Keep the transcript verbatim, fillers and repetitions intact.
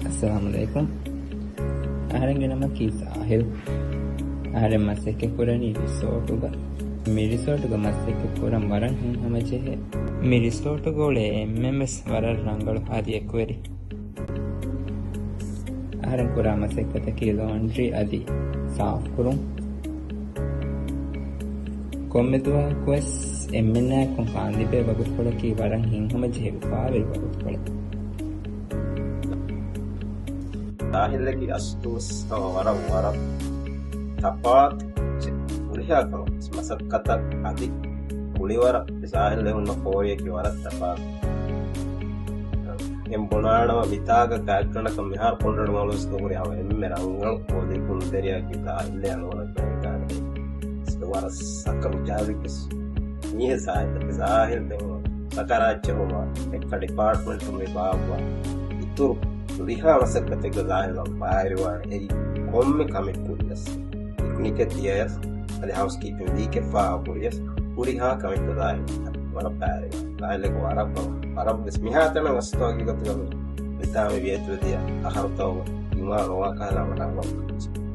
އައްސަލާމު ޢަލައިކުމް. އަހަރެންގެ ނަމަކީ ސާހިލް. އަހަރެން މަސައްކަތް ކުރަނީ ރިސޯޓުގަ. މި ރިސޯޓުގަ މަސައްކަތް ކުރަން ވަރަށް ހިތްހަމަޖެހޭ. މި ރިސޯޓުގަ އުޅޭ އެންމެންވެސް ވަރަށް ރަނގަޅު ހަދިޔަ އެކުވެރި. އަހަރެން ކުރާ މަސައްކަތަކީ ލޯންޑްރީ އަދި ސާފުކުރުން. ކޮންމެ ދުވަހަކުވެސް އެންމެންނާއެކު ކާންދިބޭ ވަގުތުކޮޅަކީ ވަރަށް ހިތްހަމަޖެހޭ އުފާވެރި ވަގުތުކޮޅެއް. ސާހިލްއަކީ އަސްލުވެސް ހަމަ ވަރަށް، ވަރަށް ތަފާތު ހުރިހާ ކަމެއް މަސައްކަތަށް އަދި ކުޅިވަރަށް ސާހިލް ހުންނަ ކޯއެކީ ވަރަށް ތަފާތު. އެން ބުނާނަމަ މިތާގަ ކާކަނަކަ މިހާރު ކޮންރަޑު މަލުސް ކުރި ހަމަ އެންމެ ރަނގަޅު ކޯލި ކުންތެރިޔާ ކިތާ އިންނެ އަޅުގަނޑަށް ބެންގާނެ. ވަރަށް ސަކަރު ޖާލިކެސް މީހެއް ސާހިލް، ސާހިލް ދެމު ސަކަރާއްޗެހުމާ އެއްކަ ޑިޕާޓްމަންޓު މި ބާއްވާ އިތުރު ހުރިހާ މަސައްކަތެއްގަ ސާހިލް ބައިވެރިވާނެ. އެއީ ކޮންމެ ކަމެއް ކުރިޔަސް، ޓެކްނިކެއް ދިޔަޔަސް، އަދި ހައުސްކީޕިން ލީކެއް ފާހަގަކުރިޔަސް، ހުރިހާ ކަމެއްގަ ސާހިލް ވަރަށް ބައިވެރިވާނެ. ސާހިލްއަކީ ވަރަށް ބަ-، ވަރަށްވެސް މިހާތަނަށް އަސްތު ހަގީގަތުގަ މި މިތާ މި ވިޔަތުވެދިޔަ އަހަރުތައް އިމާ ރޮވާ ކަހަލަ ވަޑައިގަންނަ.